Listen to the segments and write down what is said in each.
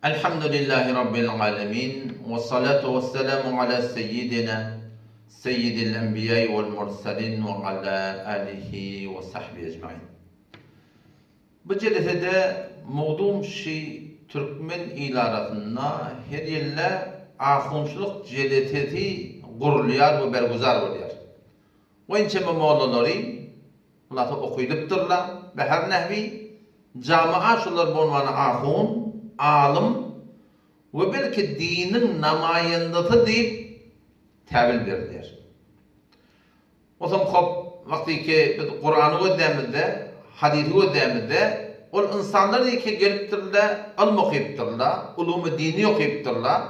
Elhamdülillahi Rabbil alemin, ve salatu ve selamu ala seyyidina, seyyidil enbiya'i vel murselin ve ala alihi ve sahbihi ecmain. Bu jelesede mowzugym şi türkmen il arasynda her ýylda ahunçylyk jelesesi gurulýar we berguzar bolýar. We ençeme mollalary Hulasa okydypdyrlar. Be her nehwi, jama şular bolmany ahun, alym we belki diniň namaýendasy diýip täwil berilýär. Onsoň hop, wagtyky biz Kurany gözlämizde, hadysy gözlämizde, ol ynsanlar diýki gelipdirler, ylm okypdyrlar, ulumy dini okypdyrlar.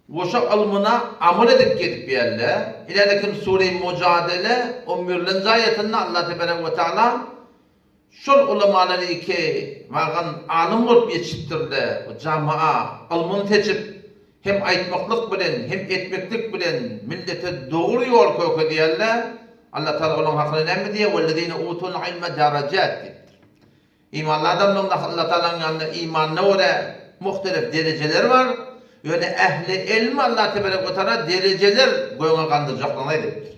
We şo ylmyna amal edip gezip ýärler. Ilälekim Sure-i Mujadele on birlenji aýatynda Allah tebarek we taala şol ulamalary ki wagan alym bolup ýetişipdirler we jamaa ylmyny seçip hem aýtmaklyk bilen hem etmeklik bilen millete dogry ýol kökezýärler. Allah taala olaň hakyna näme diýýär? Wellezine utul ilme darajat diýipdir. Imanly adamlaryň Allatagalaň ýanynda imanyna görä muhtelif derejeleri bar. Ýöne ähli elm Allah tebarek we taala derejeler göňe gandyrjaklygyny aýdypdyr.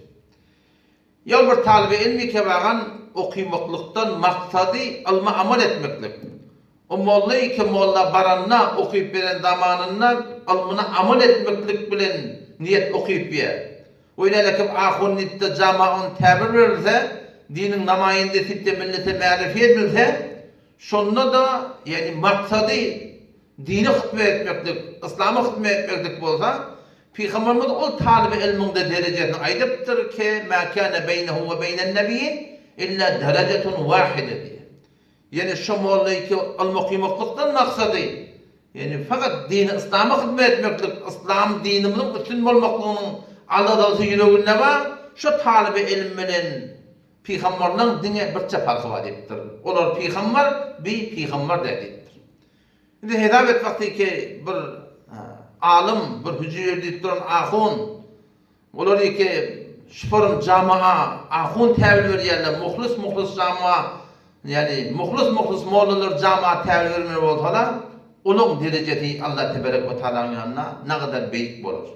Ýa bir talyby elmi kebagan okymaklykdan maksady ylma amal etmeklik. O molla ike molla baranda okyp beren zamanynda ylmyna amal etmeklik bilen niýet okyp ýa. Oýnalekim ahun nitde jama on täbir berilse, diniň namaýendesitde millete märifi edilse, şonda-da, ýagny maksady dine hytmet etmeklik, yslama hytmet etmeklik bolsa, Pygamberimiz ol talyby ylmyň-da derejesini aýdypdyr, ke ma kana beýnehu we beýnen nebiýi illa derejetun wahide diýip. Ýene şo mollaýky ylym okymaklykdan maksady, ýagny fakat dini yslama hyzmat etmeklik, yslam dinimiziň üstün bolmaklygynyň aladasy ýüreginde bar, şo talyby elm bilen pygambarlaň diňe birçe parhy bar diýipdir. Olar pygambar, bi pygambar däl diýipdir. Indi hesap et wagtyky bir alym, bir hüjür diýip duran ahun, Olar ýeke şuparyň jamaa ahun täwil berýärler, muhlys muhlys jamaa, ýagny muhlys muhlys mollalar jamaa täwil bermeli bolsalar, olaň derejesi Allah teberek we taalaň ýanynda nagadar beýik bolar.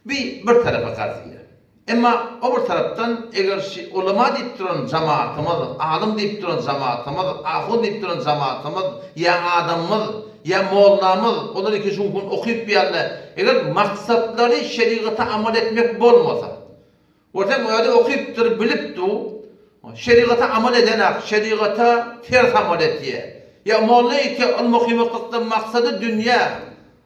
Bi bir tarapa kazyýa. Emma o bir tarapdan eger şi ulama diýip duran jamaatymyz, alym diýip duran jamaatymyz, ahun diýip duran jamaatymyz ýa adamymyz, Ýa mollamyz, olar iki şuhun okyp ýaly, eger maksatlary şerigata amal etmek bolmasa, görseň özi okypdyr, bilip du, şerigata amal edenak, şerigata ters amal etýä. Ýa molla iki ylm okymaklykda maksady dünýä,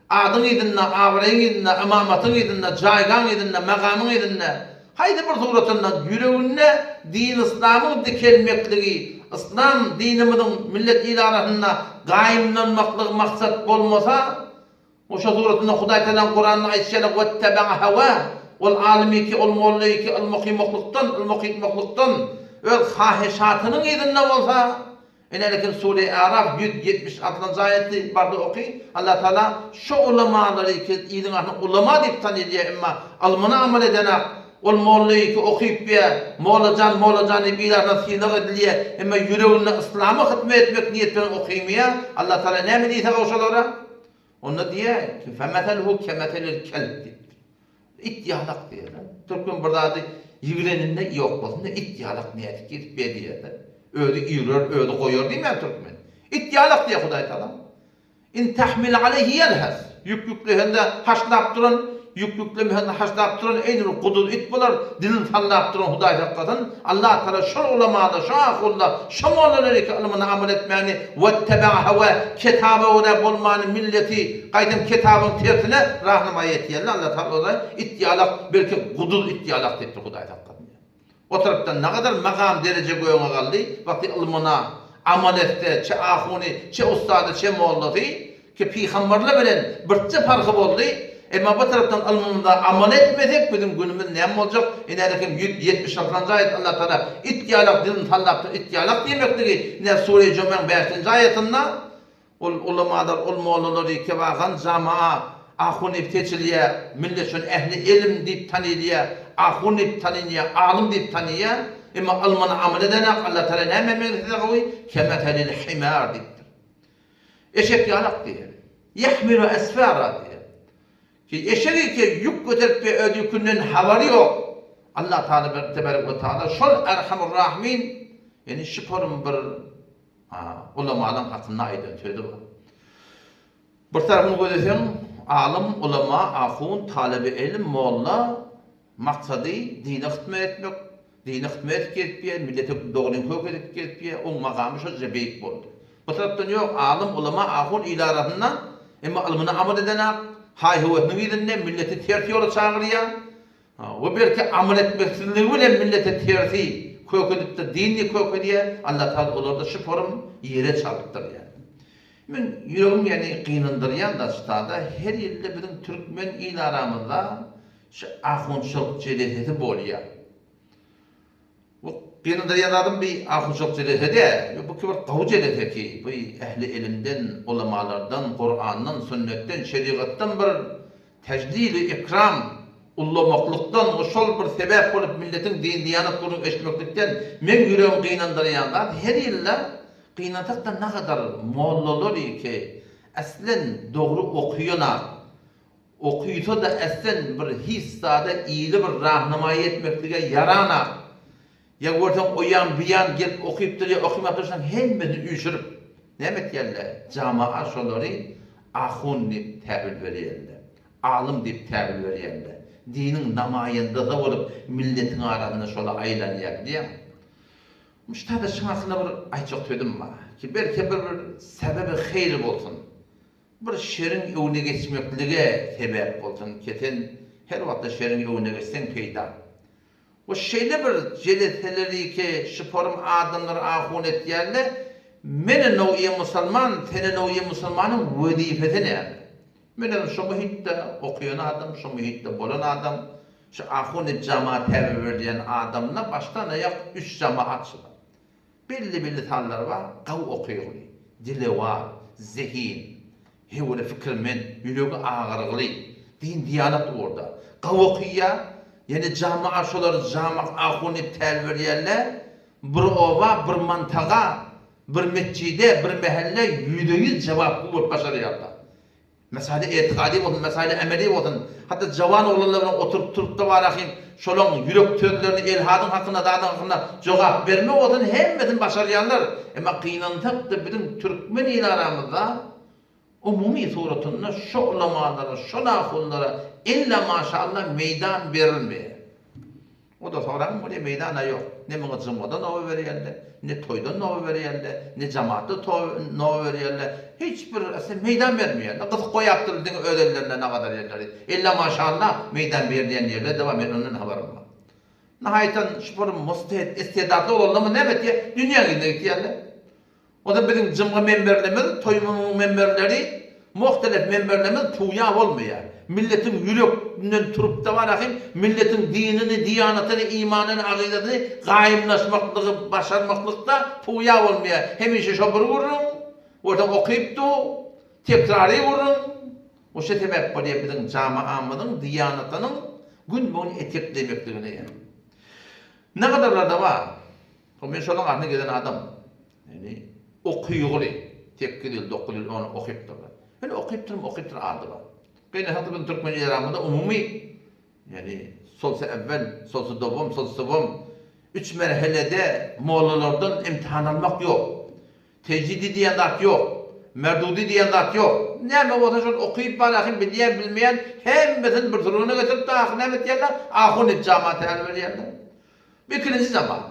adyň yzynda, abraýyň yzynda, ymamatyň yzynda, jaýgaň yzynda, magamyň yzynda, Haýsy bir suratynda ýüreginde din-yslamyň dikelmekligi, yslam dinimiziň millet il arasynda gaýymlanmaklygy maksat bolmasa, oşa suratynda Hudaý Tagalaň Kuranda aýdyşy ýaly wetteba'a hawah, ol alymyky, ol mollaýyky ylym okymaklykdan, ylym okytmaklykdan öz haheşatynyň yzynda bolsa, Ine lekin Sure-i Araf 176-njy aýaty barda oky, Allah Taala şo ulamalary ki iliň arasynda ulama diýip tanylýar emma ylmyna amal edenak, ol mollaýy ki okyp ýa mollajan mollajan diýip il arasynda sylag edilýär emma ýüreginde yslama hyzmat etmek niýet bilen okymýar, Allah Taala näme diýse şolara? Onda diýýär ki, Femeseluhu kemeselil kelb diýipdir. It ýalak diýýär. Türkmen bir zady ýigreninde ýok bolsun-da it ýalak nädip gezip be diýýär-de. Özi üýrer, özi goýar diýmeýär türkmen. It ýalak diýýär Hudaý Tagala. In tahmil aleýhi ýelhes. Ýük ýüklehende haşlap duran, ýük ýüklemehende haşlap duran eýni bir guduz it bolar, dilini sallap duran Hudaý saklasyn. Allah Tagala şol ulamada, şo ahunda, şo mollalar iki ylmyna amal etmäni, wetteba'a hawa, kitaba görä bolmany milleti gaýtam kitabyň tersine rahnamaýy etýänler Allah Tagala olara it ýalak, belki guduz it ýalak diýipdir Hudaý saklasyn. O tarapdan nagadar makam dereje göňe galdy, wagty ylmyna amal etse, çe ahuny, çe ussady, çe mollasy, ki pygambarlar bilen birçe parhy boldy, emma bu tarapdan ylmymyza amal etmesek biziň günümiz näme boljak, ine hem 176-njy aýat Allah Tagala it ýalak dilini sallapdyr it ýalak diýmekligi ine sure Jumaň bäşinji aýatynda Ol ulamalar, ol mollalar ýekebakan jamaa ahun diýip seçilýär, millet şony ähli elm diýip tanylýar, ahun diýip tanynýar, alym diýip tanýar, emma ylmyny amal edenak, Allah Tagala näme meňzetse gowy, kemeselil himar diýipdir. Eşek ýalak diýýär. Ýahmilu esfara diýýär. Ki eşek eke ýük göterip we öz ýükünden habary ýok. Allah Taala tebarek we taala şol Erhamur Rahmin ýani şuporym bir ulamalaň hakynda aýdan sözi bar. Bir tarapyny gözleseň alym, ulama, ahun, talebe ilm, molla maksady dine hytmet etmek, dine hytmet edip gezip ýör, millete dogryny kök edip gezip ýör, oň magamy şonça beýik boldy. Bir tarapdan ýok, alym, ulama, ahun il arasynda, emma ylmyna amal edenak, haý-höwesiniň yzynda milleti ters ýola çagyrýar we belki amal etmeksizligi bilen millete tersi kök edipdir, dinini kök edýär, Allatagala olary-da şu forum ýere çalypdyrýar. Men ýüregim ýany gynandyrýan da ştada her ýylda biziň türkmen il aramyzda şu ahunçylyk jelesesi bolýa. Bu gynandyrýan zadym bi ahunçylyk jelese dä, bu ki bir gowy jelese ki bu ähli ilimden, ulamalardan, Kurandan, sünnetden, şerigatdan bir Tejlil-i ikram ullamaklykdan we şol bir sebäp bolup milletiň din-diýanat gürrüň eşitmeklikden meň ýüregimi gynandyrýan zat her ýylda gynansak-da nagadar mollalary ki aslen dogry okuýanak okysa-da aslen bir hiç zada ili bir rahnamaýy etmeklige ýaranak ýa görseň o ýan bu ýan gelip okypdyr ýa okymapdyr şolaň hemmesini üýşürip näme etýärler jamaa şolary ahun diýip täbil berýärler alym diýip täbil berýärler diniň namaýendasy bolup milletiň arasynda şola aýlanýar bilýäňmi muştada şuň hakynda bir aýtjak sözüm bar ki belki bir bir sebebi heýr bolsun bir şeriň öňüne geçmeklige sebäp bolsun ki sen her wagtda şeriň öňüne geçseň peýda Bu şeýle bir jeleseleri ki şyporym adamlary ahun etýärle, mene nowýe musalman, sene nowýe musalmanyň wezipesi näme? Menem şo muhitde okaýan adam, şo muhitde bolan adam, şu ahun diýip jamaat täbi berilýän adamda başdan aýak üç jamaat şular. Belli-belli sanlar bar, gawy okyjyly, dilewar, zehin, höwri pikirmen, ýüregi agyrygly, din-diýanat ugurda. Gawy okyýar, ýene jamaat şolary jamak ahun diýip täl berýärler, bir oba, bir mantaga, bir metjide, bir mähellä ýüzbe-ýüz jogapgü bolup başarýarlar. Mesaýly etikady bolsun, mesaýly emeli bolsun, hatda jawan oglanlar bilen oturyp turup-da barahym, şolaň ýürek sözlerini elhadyň hakynda, zadyň hakynda jogap bermek bolsun, hemmesini başarýanlar. Emma gynansak-da biziň türkmen il aramyzda umumy suratynda şo ulamalara, şo nahunlara ella maşalla meýdan berilmeýär. O-da soraň bolýa, meýdan-a ýok. Ne muňa jumgadan nowa berýärler, ne toýdan nowa berýärler, ne jamatda nowa berýärler. Hiç bir asly meýdan bermeýärler. Gysyk goýapdyrlar diňe öz ellerinde nagadar ýerleri. Ella maşalla meýdan berilýän ýerler-de bar, men ondan habarym bar. Nahaýatan şu bir mustahit, istedatly bolanlarmy näme etýär? Dünýäň yzyna gitýärler. O-da biziň jymga menberlimiz, toýumyzyň menberleri, muhtelef menberlerimiz puýa bolmaýar. Milletiň ýüreginden turup-da barahym, milletiň dinini, diýanatyny, imanyny, agydasyny gaýymlaşmaklygy başarmaklykda puýa bolmaýar. Hemişe şo bir gürrüň, görseň okyp dur, tekrary gürrüň. Oşa sebäp bolýar biziň jamaamyzyň diýanatynyň gün-bu-gün eteklemekligine. Nägadarlarda bar. Men şolaň arasynda gezen adam. Ýani okyjyly, sekiz ýyl, dokuz ýyl ony okypdyrlar. Ýöne okypdyrmy, okypdyr ady bar. Gynansak-da biziň türkmen eramyzda umumy, ýani solsa evvel, solsa dowam, solsa sowam üç merhelede mollalardan imtihan almak ýok. Tejidi diýen zat ýok. Merdudi diýen zat ýok. Näme bolsa şol okyp bar ahym bilýän bilmeýän hemmesini bir sürgüne getirip-de ahyr näme etýärler? Ahun diýip jamaata äl berýärler. Bu ikinji jemaat.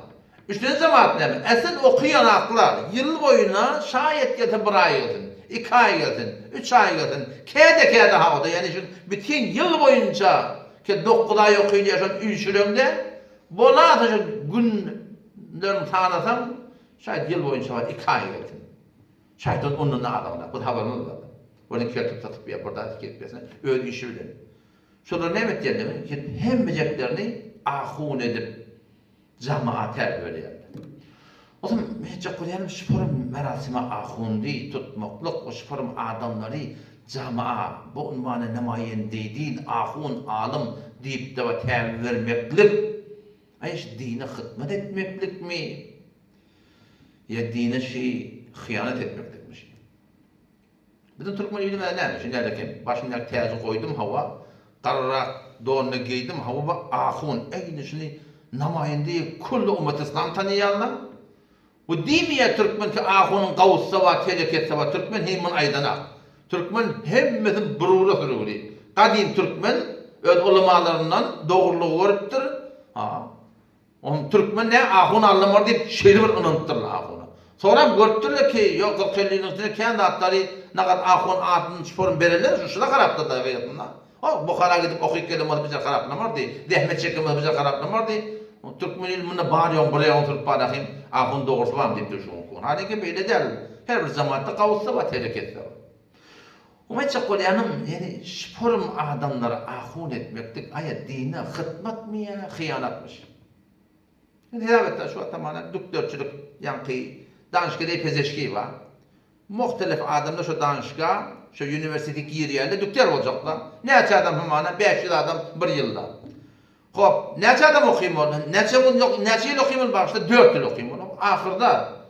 Üçünji jemaat näme? Äsel okaýan aklar ýyl boýuna şaýat gelse bir aý gelsin, iki aý gelsin, üç aý gelsin, käde-käde hawda, ýagny şu bütin ýyl boýunça ke dokuz aý okylýar şol üýşüreňde, bolasa şu günlerini sanasaň, şaýat ýyl boýunça bar iki aý gelsin. Şaýat ondan-da azagrak, biz habarymyz bar. Onuň kertip satyp ýa bir zat etip öz işi bilen. Şolar näme etýärler? Hemmejeklerini ahun edip, jamaata berýärler. Ozam men aýtjak bolýanym şu forum merasime ahundy tutmaklyk we şu forum adamlary jamaa bu unwana nemaýendeýdin ahun alym diýip dawa täbi bermeklik aý şu dine hyzmat etmeklikmi ýa dine şi hyýanat etmeklikmi şi? Biziň türkmen ilimize näme üçin näle kem? Başymdaky täji goýdum hawa, garryrak donuny geýdim hawa bu ahun. Eý şuny namaýyndy külli ummet yslam tanaýarlar. Bu diýmeýär türkmen ki ahunyň gawussa bar, teleketse bar. Türkmen heý muny aýdanak. Türkmen hemmesi bir ugra sürgüli. Gadym türkmen öz ulamalaryndan dogrulygy görüpdir. Ha. Onuň türkmen nä ahun allamar diýip şeýle bir ynanypdyrlar ahuna. Soňram görüpdirler ki, ýok 40-50 ýylyň içinde kän zatlary nagat ahun adyny çyparyn berenler şu şula garapdyr da gaýratynda. O Buhara gidip okyp gelen bolsa bize garaplamardy, zähmet çeken bolsa bize garaplamardy. Türkmen ili munda bar ýogyň bir ýagyny sürüp barahym ahun dogrusy barmy diýipdir şu günki gün. Halyki beýle däl. Her bir jemaatda gawusda bar, telekesi bar. Oňa aýtjak bolýanym, ýani şporum adamlary ahun etmeklik aýa dine hytmatmy ýa hyýanatmyş? Indi hesap etde şu wagtda mana dükderçilik ýaňky danişgede pezeşki bar. Muhtelif adamlar şo danişga, şo uniwersitete girýärler, dükder boljaklar. Näçe adam hamana 500 adam bir ýylda. Hop, näçe adam okymaly? Näçe gün ýok, näçe ýyl okymaly bagyşla? 4 ýyl okymaly. Ahyrda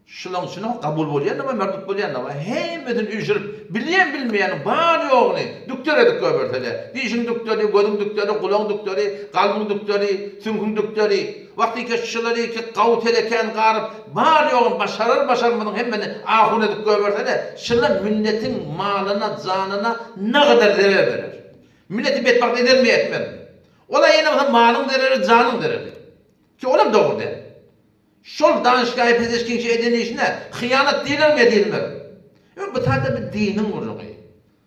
Şulaň içine kabul bolýan-da bar, merdut bolýan-da bar. Hemmesini üýşürip, bilýän bilmeýäniň bar-ýoguny dükder edip goýbersele. Dişiň dükderi, gözüň dükderi, gulagyň dükderi, kalbyň dükderi, süňküň dükderi. Wagtyka şulary iki gawy telekän garyp, bar-ýoguny başarar-başarmazyň hemmesini ahun edip goýbersene, şular milletiň malyna, janyna nagadar zerer berer. Milleti betbagt edermi, etmezmi? Ola ýene bolsa malyň zereri, janyň zereri. Ki olam dogry däl. Şol danyşgaýy pezeşkiňçe eden işine hyýanat diýilermi ýa diýilmezmi? Ýok, bu taýda bir diniň gürrüňi.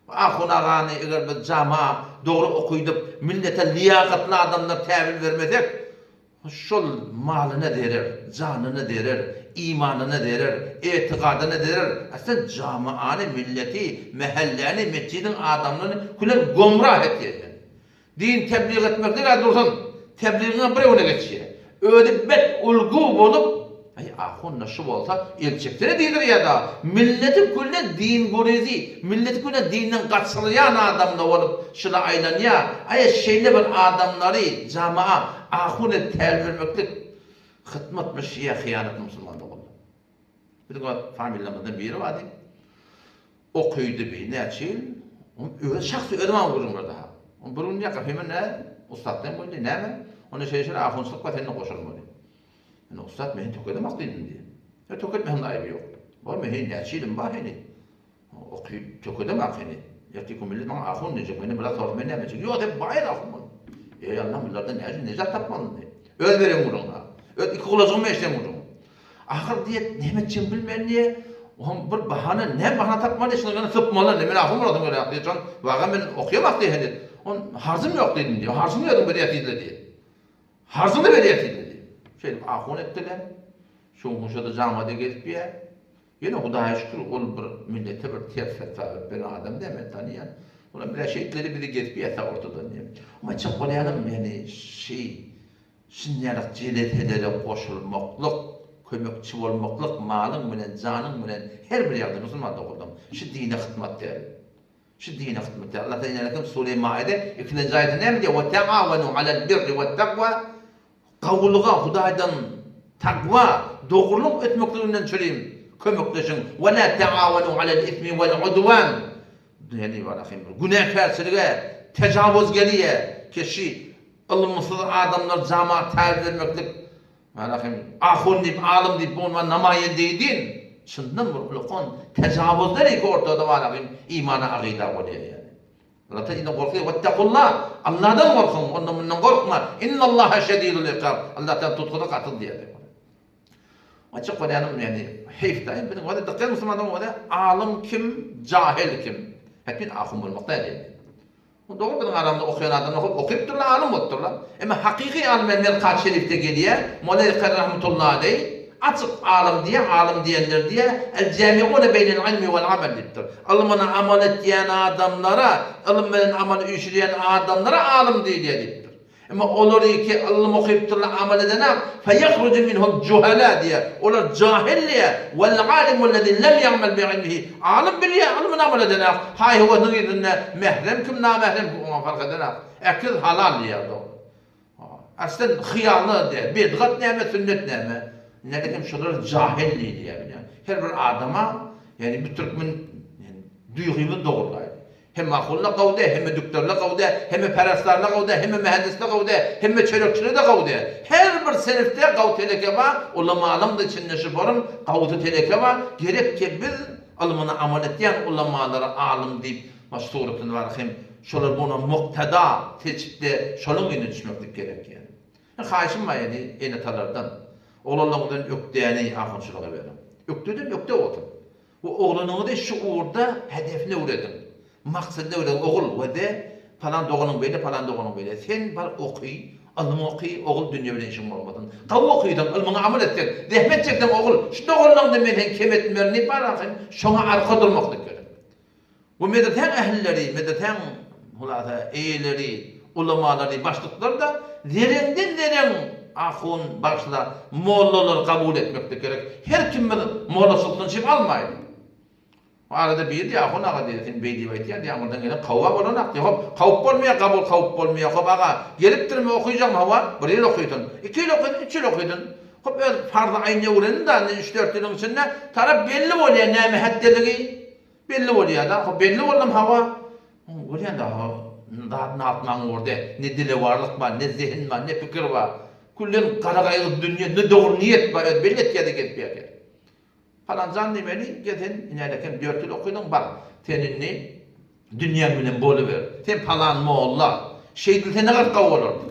Bu ahun agany eger biz jama dogry okydyp, millete lyýakatly adamlar täwil bermesek, şol malyna zerer, janyna zerer, imanyna zerer, etigadyna zerer, aslen jamaany, milleti, mähelläni, metjidiň adamlaryny külen gomrah etýär. Din tebliğ etmeklik-ä dursun, tebligiňem bir öňüne geçýär. Özi bet ulgu bolup, Aý, ahun-da şu bolsa, el çeksene diýdirýär-da. Milleti külden din gurizi, milleti külden dinden gaçyrýan adam-da bolup şula aýlanýar. Aý, şeýle bir adamlary jamaa ahun edip tälim bermeklik hytmatmyş ýa hyýanat musulman doganlar. Biziň öz familiýamyzdan biri bardy. Okydy bi näçe ýyl. Onuň özi şahsy özi maňa gürrüň berdi ha. Onuň bir gün ýa gapyma nä ussat diýen boldy, näme? Onda şeýle şeýle ahunçylyk bar sende goşulmaly. Men ussat men tökedem ak diýdim diýen. Ýa töketmeseň de aýby ýok. Bor men heniz näçe ýylym bar heniz. Okyp tökedem ak heniz. Ertir gün millet maňa ahun diýjek. Menden biraz sorasa men näme diýjek? Ýok sen baýar ahun bol. Eý Allam bulardan näme nejat tapmaly diýip. Öz beren gürrüň ha. Öz iki gulajygymy eşden gürrüň. Ahyr diýet, näme etjegimi bilmän diýe, oňam bir bahana, näme bahana tapmaly, şuny ýöne sypmaly, indi men ahun bolasym gelýär diýe, şon waga men okaýamak diýe heniz. On harzym ýok diýdim diýe, harzyňy özüň berýär diýdiler diýe. Harzyňy berýär diýdiler diýe. Şeýdip ahun etdiler. Şu gün şo-da jamada gezip ýör. Ýöne Hudaýa şükür, ol bir millete bir ters fetwa berip beren adam däl, men tanyýan. Olam biraz şeýtleri bizi gezip ýörse ortadan diýe. Oňa aýtjak bolýanym, ýani şeý Şinjalyk jeleselere goşulmaklyk, kömekçi bolmaklyk malyň bilen, janyň bilen her bir ýagdaý musulman dogrudan şu dine hytmat däl. Şu dine hytmat däl. Allah taala ýene sure Maide ikinji aýatynda näme diýýär? Wa ta'awanu alal birri wat takwa Gowulyga Hudaýdan takwa, dogrulyk etmekliginden çürim kömekleşiň. Wa la ta'awanu alal ismi wal udwan Ýani günäkärçilige tejawuz gelýär. Keşi Ylymsyz adamlar jama tär bermeklik Rahim ahun diýip alym diýip bu ondan namaýen deýdin çyndan bir ulkan tejawuzlar eki ortada bar rahim imana agyda bolýar ýani Allah ta indi gorky wettakullah Allahdan gorkuň ondan mundan gorkma innallaha şedidul ikab Allah ta tutkuda gaty diýýär Açyk bolýanym ýani heýf da biziň wada dykgat musulmanlaryň wada alym kim jahil kim hetmin ahun bolmak däl ýani Dogry biziň aramyzda okaýan adamlar hop okypdyrlar alym bolupdyrlar. Emma hakyky alym bilen Merkat şerifde gelýär, Mollaý Kary rahmetullahi aleý açyk alym diýýär, alym diýenler diýýär, El jamiune beýnel ilmi wal amal diýipdir. Ylmyna amal etýän adamlara, ylym bilen amaly üýşürýän adamlara alym diýilýär diýipdir. Emma olary ki ylym okypdyrlar amal edenak, feýehruju minhum juhala diýýär. Olar jahil diýýär. Wal alimul lezi lem ýa'mel bi ilmihi. Alym bilýär, ylmyny amal edenak. Haý-höwesiniň yzynda mährem kim, namährem kim oňa fark edenak. Äkiz halal diýýär dogry. Aslen hyýaly diýýär. Bidgat näme, sünnet näme? Nädekem şolar jahil diýilýär bilýän. Her bir adama, ýagny bir türkmen. Duýgymyz dogrudaýdy. Hemme ahunlar gowy däl, hemme dükderler gowy däl, hemme perastarlar gowy däl, hemme mühendisler gowy däl, hemme çörekçiler-de gowy däl. Her bir sinfde gowy teleke bar, ulamalaryň-da içinde şu forum gowusy teleke bar. Gerek ki biz ylmyny amal etýän ulamalara alym diýip baş suratyny bar hem şolar buna muktada seçip-de şolaň ýüzüne düşmeklik gerek ýa. Haýyşym bar ýani ene-atalardan, oglanlaryňyzdan ökdäni ahunçylyga beriň. Ökdeden ökde bolsun. Bu oglanyňyzy şu ugurda hedefine öwrediň. Maksadyna öwrediň, ogul, we-de, palan doganyň beýle, palan doganyň beýle. Sen bar oky, ylym oky, ogul dünýe bilen işiň bolmasyn. Gowy okysaň, ylmyňa amal etseň, zähmet çekseň ogul, şu doganlaňda men seni kem etmerin diýip bararsyň, şoňa arka durmaklyk gerek. Bu medresäň ählileri, medresäň hulasa eýeleri, ulamalary, başlyklary-da zereňden-zereň ahun, bagşylar, mollalary kabul etmeklik gerek. Her kim bir mollaçylykdan çep almaýly. Bu arada biri diýýär, ahun aga diýýär, sen beý diýip aýtýaň diýýär, aňyrdan gelen kawwa bolanak diýýär. Hop, kawup bolmaýar, kabul kawup bolmaýar. Hop aga, gelipdirmi, okyjakmy? Hawa, bir ýyl okydyn, iki ýyl okydyn, üç ýyl okydyn. Hop, öz parzy aýyny öwrendim-de, indi üç-dört ýylyň içinde tarap belli bolýar näme hetdeligi. Belli bolýa-da, hop belli boldum hawa. Görýän-de hawa, zat naltmaň bor-da, ne dilewarlyk bar, ne zehin bar, ne pikir bar. Küllen gara gaýgy dünýe, ne dogry niýet bar, öz belli etýä-de gezip ýörýär. Palanjan diýmeli, gel sen inälekem dört ýyl okydyň, bar, sen indi dünýäň bilen boluber. Sen palan molla. Şeýdilse ne gaty gowy bolardy.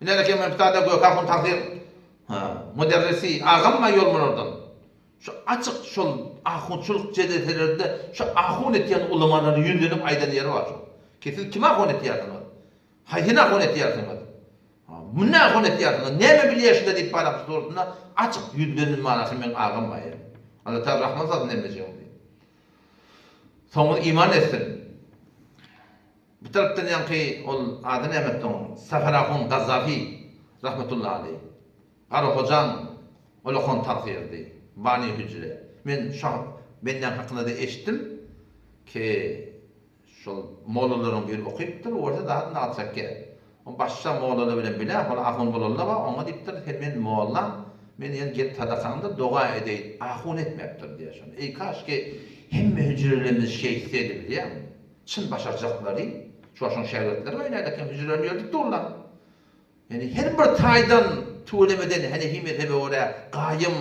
Inälekem men pitada Gökahun tagsyr, ha, muderrisi, agam bar ýolmalardan. Şu açyk şol ahunçylyk jeleselerinde şu ahun etýän ulamalara ýüzlenip aýdan ýeri bar şol. Ki siz kime ahun etýärsiňiz? Haýsyny ahun etýärsiňiz? Muny ahun etýärsiňiz? Näme bilýär şunda diýip barap şu sorusynda açyk ýüzlendim manasy meň agam bar ýa. Allah Taala rahmat salsyn hemmejegiňizi. Soňuňyz iman etsin. Bu tarapdan ýaňky ol ady nämetdi oň? Safar ahun Gazzafi rahmetullahi aleý. Gara hojaň olakan tagsyrydy, bani hüjre. Men şo bendäň hakynda-da eşitdim ki, şol mollalaryň biri okypdyr, görse zady nalçakýar. O başga mollalar bilen bile, hol ahun bolanda bar, oňa diýipdir, sen men mollam, men ýene gelip sadakaňda doga edeýin, ahun etmepdir diýýär şony. Eý kaşki hemme hüjrelerimiz şeýtsedi bilýäňmi? Çyn başarjaklary, şo şoň şägirtleri bar ýene-de kim hüjrelerini ýöredip durlar. Ýagny her bir taýdan tüwelemeden Henefi mezhebe görä gaýym,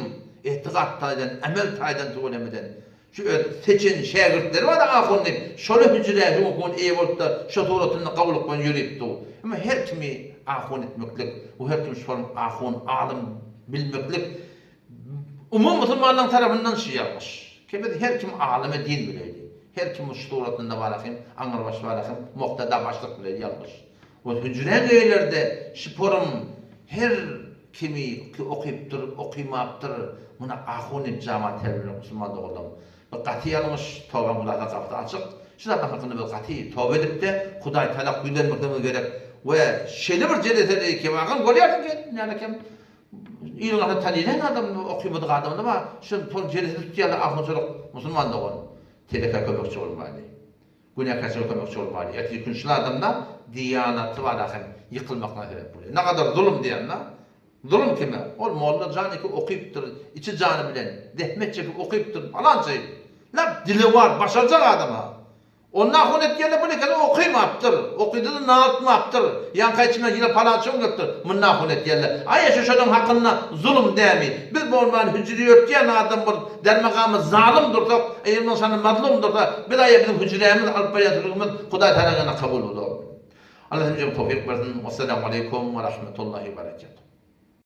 etikat taýdan, emel taýdan tüwelemeden şu öz seçen şägirtleri bar ahun diýip, şola hüjrä hukugyn eýe bolupda şo suratynda gowulyk bilen ýörüp dur. Emma her kimi ahun etmeklik we her kimi şol ahun, alym bilmeklik Umumy musulmanlaryň tarapyndan şu ýalňyş. Ki biz her kim alymy din bileýli. Her kim şu suratynda barahym, aňrybaş barahym, muktada başlyk bileýli ýalňyş. We hüjre geýlerde şiporum her kimi ki okypdyr, okymapdyr, muny ahun diýip jama terbiýelemek musulman doganlarym. Bu gaty ýalňyş, tobaň Hudaýa gapysy açyk. Şu zatlaryň hakynda biz gaty toba edipde Hudaý talap ýüzlenmekligimiz gerek. We şeýle bir jeleseli ki, agam görýärsiň ki, näme kem Iliň arasynda tanylan adam, okymadyk adamlar bar. Şol pol jelesini tutýarlar, ahunçylyk, musulman dogan. Telekä kömekçi bolmaly. Günäkärçilige kömekçi bolmaly. Ertir gün şul adamda diýanaty bar ahym ýykylmakyna sebäp bolýar. Nagadar zulum diýende, zulum kime? Ol molla jan eki okypdyr, içi jany bilen, zähmet çekip okypdyr, palança ýyl. Lap dilewar, başarjak adam-a. Onda ahun etýände bu nekede okymapdyr. Okydy-da naltmapdyr. Ýaňky içinden ýene palança gün gelipdir. Munda ahun etýänler. Aý eşe şonuň hakynda zulum dämi? Biz bolman hüjre ýörtýän adam bolup dermagamy zalym dursak, eger munuň şany mazlum dursa, biz aýa biziň hüjrämiz alyp barýan sülügimiz Hudaý Tagala ýanynda kabul bolar. Allah hemmämize towfyk bersin. Wessalamu aleýkum we rahmetullahi we berekatuh.